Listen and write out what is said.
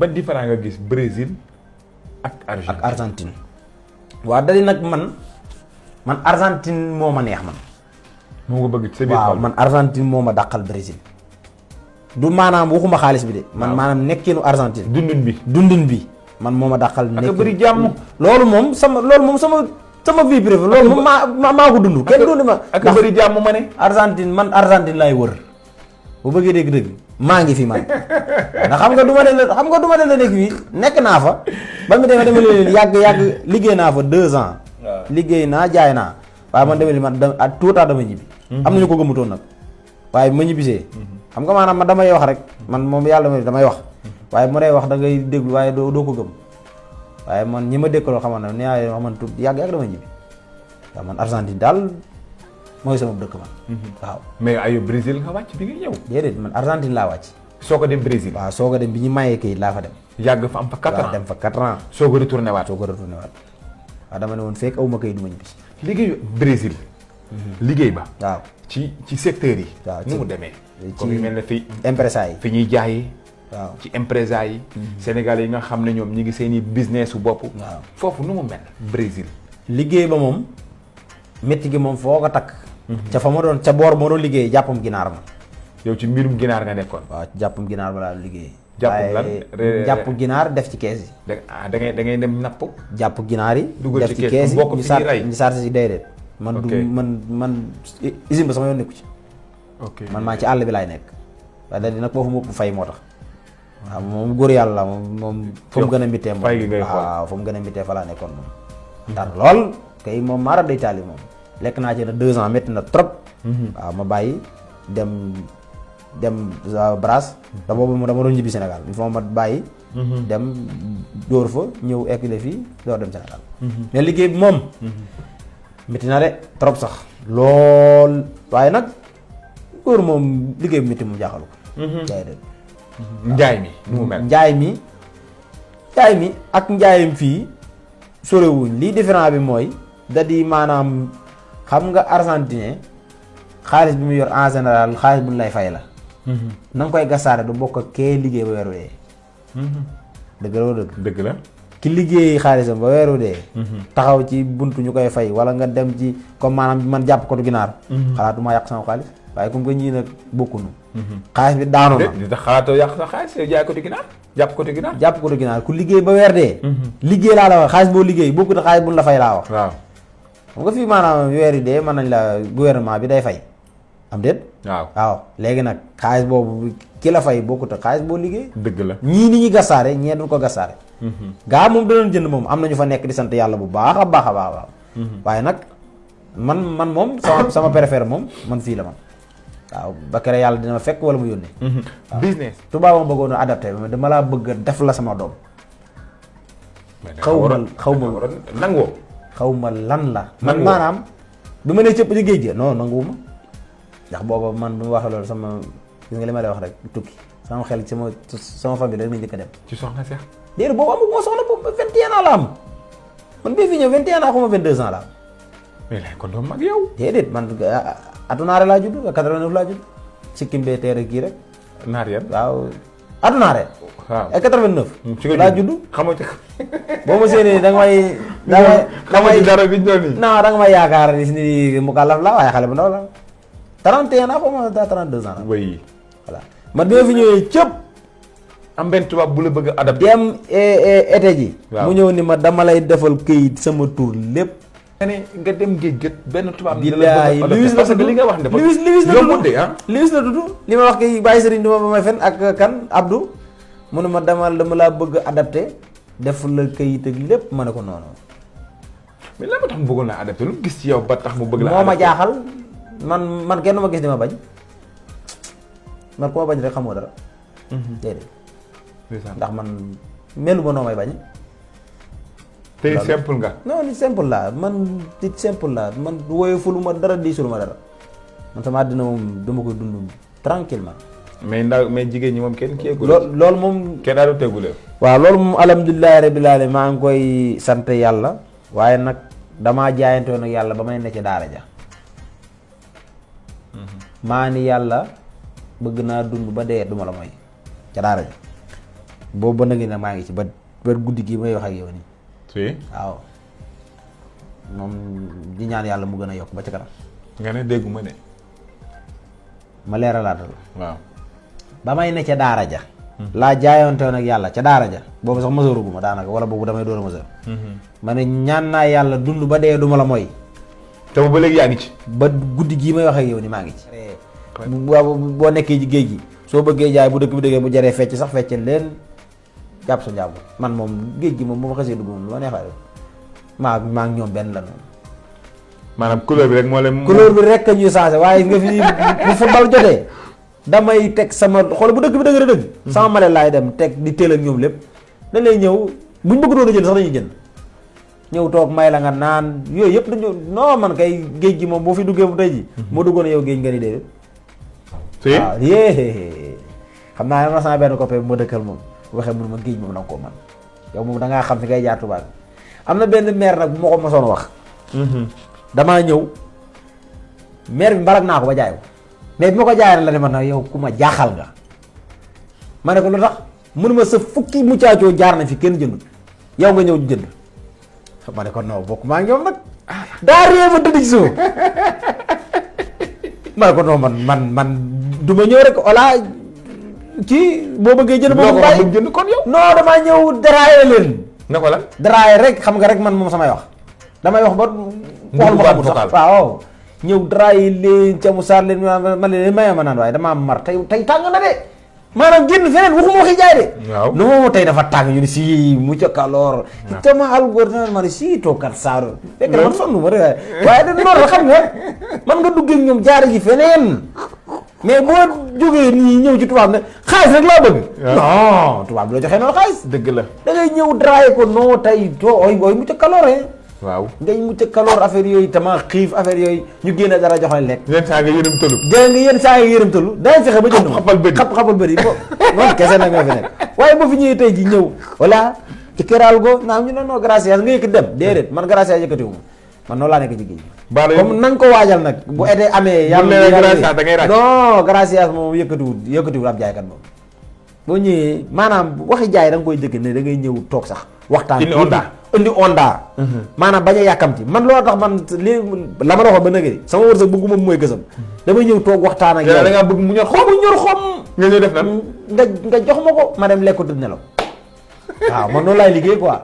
ban différence nga gis Brésil ak Argentine. waaw dali nag man Argentine moo ma neex man. moo nga bëgg sa biir waaw man Argentine moo ma dàqal Brésil. du maanaam waxuma xaalis bi de. man maanaam nekkinu Argentine. dundin bi man moo ma dàqal. ak bëri jàmm. loolu moom sama vie privée loolu moom maa ko dund. kenn dund ma ak bëri jàmm ma ne. Argentine laay wër bu bëggee dégg-dëgg maa ngi fi man ndax xam nga du ma de la nekk fii nekk naa fa ba mu demee dama leen yàgg liggéey naa fa 2 ans. liggéey naa jaay naa waaye man demee man tout temps dama ñibbi. am nañu ko gëmutoon nag waaye ma ñibbisee. xam nga maanaam man damay wax rek man moom yàlla damay wax waaye mu day wax da ngay déglu waaye doo ko gëm waaye man ñi ma dëkkaloo xamal na ne yaa wax man tuut yàgg dama ñibbi waaw man Argentine daal mooy sama dëkk man. waaw mais ayo Brésil nga wàcc bi nga ñëw. déedéet man Argentine laa wàcc. soo ko dem Brésil. waaw soo ko dem bi ñu mayee kayit laa fa dem. yàgg fa am fa 4 ans waaw dem fa 4 ans. soo ko retourné waat. waaw dama ne woon fekk aw ma kayit du ma ñibbi. liggéeyu Brésil. liggéey ba. waaw ci secteur yi. waaw nu mu demee. ci comme yu mel ne fii. empresa yi fi ñuy jaayee. waaw ci empresa yi. Sénégal yi nga xam ne ñoom ñi ngi seen i business su bopp. waaw foofu nu mu mel. Brésil. liggéey ba moom métti gi moom foo ko takk. ca fa ma doon ca boor moo doon liggéey jàppam ginaar ma. yow ci mbirum ginaar nga nekkoon. waaw jàppam ginaar ba laa liggéey. jàpp ginaar def ci kees yi. da ngay dem napp. jàpp ginaar yi. dugal def ci kees yi ñu sarse ci déedéet. man usine ba sama yoon nekku ci. man maa ci àll bi laay nekk. waaye da di nag foofu mu ëpp fay moo tax. waaw moom góor yàlla moom fu mu gën a mbittee moom. fay gi ngay xool waaw fu mu gën a mbittee fa laa nekkoon moom. ndax lool kay moom maara day taali moom. lekk naa ci na 2 ans métti na trop. waaw ma bàyyi dem Brasse. da boobu dama doon ñibbi Sénégal il faut ma bàyyi. dem dóor fa ñëw ekkile fii door dem Sénégal. mais liggéey bi moom. métti na de trop sax. lool waaye nag góor moom liggéey bi métti mu jaaxalu ko. njaay mi nu mu mel. njaay mi ak njaayam fii sorewuñ lii différent bi mooy da di maanaam xam nga argentinien xaalis bi mu yor en général xaalis bu ñu lay fay la. na nga koy gasaare du bokk ak kee liggéey ba weeru dee. dëgg la. ki liggéey xaalisam ba weeru dee. taxaw ci buntu ñu koy fay wala nga dem ci comme maanaam man jàpp ko du ginaar. xalaatu ma yàq sama xaalis waaye comme que ñii nag bokkunu. xaalis bi daanu na. di tax xalaatoo yàq sa xaalis yow jaay ko di ginaar jàpp ko di ginaar. jàpp ko di ginaar ku liggéey ba weer dee. liggéey laa la wax xaalis boo liggéey bokkut ak xaalis bu ñu la fay laa wax. waaw xam nga fii maanaam weer yi dee mën nañ la gouvernement bi day fay. am déet. waaw léegi nag xaalis boobu ki la fay bokkut ak xaalis boo liggéey. dëgg la ñii ni ñuy gasaare ñee duñ ko gasaare. gaa moom danañ jënd moom am nañu fa nekk di sant yàlla bu baax a baax a baax. waaye nag man moom sama préféré moom man fii la man. waaw ba kere yàlla dina ma fekk wala mu yónnee. business. tubaab ma bëggoon a adapté mais dama laa bëgg a def la sama doom. xaw ma lan la. man maanaam bi ma nee cëpp ci géej gi non nanguwuma ndax booba man bu ma waxee loolu sama gis nga li ma lay wax rek tukki sama xel sama famille rek nañ njëkk a dem. ci soxna Seex. déedéet boobu amu ma soxna boobu 21 ans la am man bii fi ñëw 21 ans xuma 22 ans la am. mais léegi kon doo mag yow. déedéet man atunaare laa judd 89 laa judd sikkim bee teere kii rek. naar yan waaw atunaare. waaw 89. ci nga laa judd xamoo ci. boo ma séenee da nga may. xamoo ci dara bi ñu doon nii. non da nga may yaakaar ni mu kàllaf la waaye xale bu ndaw la 31 ans xaw ma 32 ans la. oui. voilà man bi ma fi ñëwee cëpp. am benn tubaab bu la bëgg a adapté. dem été ji. waaw mu ñëw ni ma dama lay defal këyit sama tur lépp. nga dem géej gët benn tubaab. billaay Louis la tudd li nga wax dafa Louis la yombul de ah. Louis la tudd li ma wax kay bàyyi sëriñ duma ba may fen ak kan Abdou mu ne ma dama laa bëgg adapté def la këyit ak lépp ma ne ko noonu. mais lan moo tax mu bëggoon laa adapté lu gis ci yow ba tax mu bëgg la. moo ma jaaxal man kenn du ma gis di ma bañ man ku ma bañ rek xamoo dara. déedéet. ndax man melu ma noo may bañ. tey simple nga. non nit simple laa man nit simple laa man woyofulu ma dara diisulu ma dara man sama àddina moom dama koy dund tranquillement mais jigéen ñi moom kenn kii yeggul. loolu moom. kenn daal di tegulee. waaw loolu moom alhamdulilah rabbil alamin maa ngi koy sant yàlla. waaye nag damaa jaayante woon ak yàlla ba may ne ci daara ja. maa ni yàlla bëgg naa dund ba dee duma la mooy ca daara ja. boobu ba nag maa ngi ci ba guddi gii may wax ak yow nii. si waaw moom di ñaan yàlla mu gën a yokk ba ci kanam. nga ne dégguma de. ma leeralaatal. waaw. ba may ne ca daara ja. laa jaayoontewoon ak yàlla ca daara ja boobu sax mësooruguma daanaka wala boobu damay door a mësoor. ma ne ñaan naa yàlla dund ba dee duma la mooy. te ba léegi yaa ngi ci. ba guddi gii may wax ak yow ni maa ngi ci. boo nekkee ci géej gi soo bëggee jaay bu dëkk bi dëggee bu jaree fecc sax feccel leen jàpp sa njàmbur man moom géej gi moom bu ma xasee dugg moom lu ma neexee rek maa ngi ñoom benn la noonu. maanaam couleur bi rek moo leen. couleur bi rek ñuy changé waaye nga fi bu football jotee damay teg sama xool bu dëkk bi dëgg dëgg. sama male laay dem teg di teel ak ñoom lépp dañ lay ñëw buñ bëgg doon a jënd sax dañuy jënd ñëw toog may la nga naan yooyu yëpp dañu non man kay géej gi moom boo fi duggee bu tey ji moo duggoon yow géej nga ni déedéet. si waaw yee xam naa ne ma sama benn copain bu ma dëkkal moom waxee mun ma géej moom da nga koo man yow moom da ngaa xam fi ngay jaar tubaab am na benn maire nag bu ma ko mosoon wax. damaa ñëw maire bi mbalak naa ko ba jaay ko mais bi ma ko jaayee la ne man nag yow ku ma jaaxal nga ma ne ko lu tax mënuma sa fukki mucaacoo jaar na fi kenn jëndul yow nga ñëw jënd ma ne ko non bokk maa ngi ñoom nag daa réew ma tëdd ci suuf ma ne ko non man du ma ñëw rek voilà kii boo bëggee jënd boo ko bàyyi jënd kon yow. non damaa ñëw daraaye leen. ne ko lan. daraaye rek xam nga rek man moom samay wax damay wax ba. waxal ma xamul sax waaw ñëw daraaye leen ca mu saar leen ma leen maye ma naan waaye damaa mar tey tàng na de maanaam génn feneen waxuma waxi jaay de. waaw non tey dafa tàng ñu ne si mu cokaloor. waaw te ma algoor naan ma ne si tookat saaro. fekk na man sonn ma rek waaye da noonu la xam nga man nga duggee ak ñoom jaare ji feneen. mais boo jógee nii ñëw ci tubaab ne xaalis rek laa bëgg. non tubaab bi la joxee noonu xaalis. dëgg la da ngay ñëw draaye ko non tey ooy mu ca kaloore. waaw ngay mu ca kaloor affaire yooyu tama xiif affaire yooyu ñu génne dara jox la lekk. yenn saa nga yërëm tëlu. yenn saa nga yërëm tëlu daañu fexe ba jënd ma. xapal bëri xapal bëri noonu kese nag nga fi nekk waaye boo fi ñëwee tey ji ñëw voilà ci këraal go naam ñu ne non gracias nga yëkkat dem déedéet man gracias yëkkatiwu ma man noonu laa nekk ci géej comme na nga ko waajal nag bu été amee gracias da ngay ràcc non gracias moom yëkkatiwul ab jaaykat moom boo ñëwee maanaam waxi jaay da nga koy jëkk ne da ngay ñëw toog sax waxtaan indi onda maanaam bañ a yàkkamti man loolu tax man li la ma la waxoon ba nëgëri sama wërsëg bëgguma mooy gësam damay ñëw toog waxtaan ak yow da ngaa bëgg mu ñor xom nga ñëw def nan nga jox ma ko ma dem lekk tëdd nelaw waaw man noonu laay liggéey quoi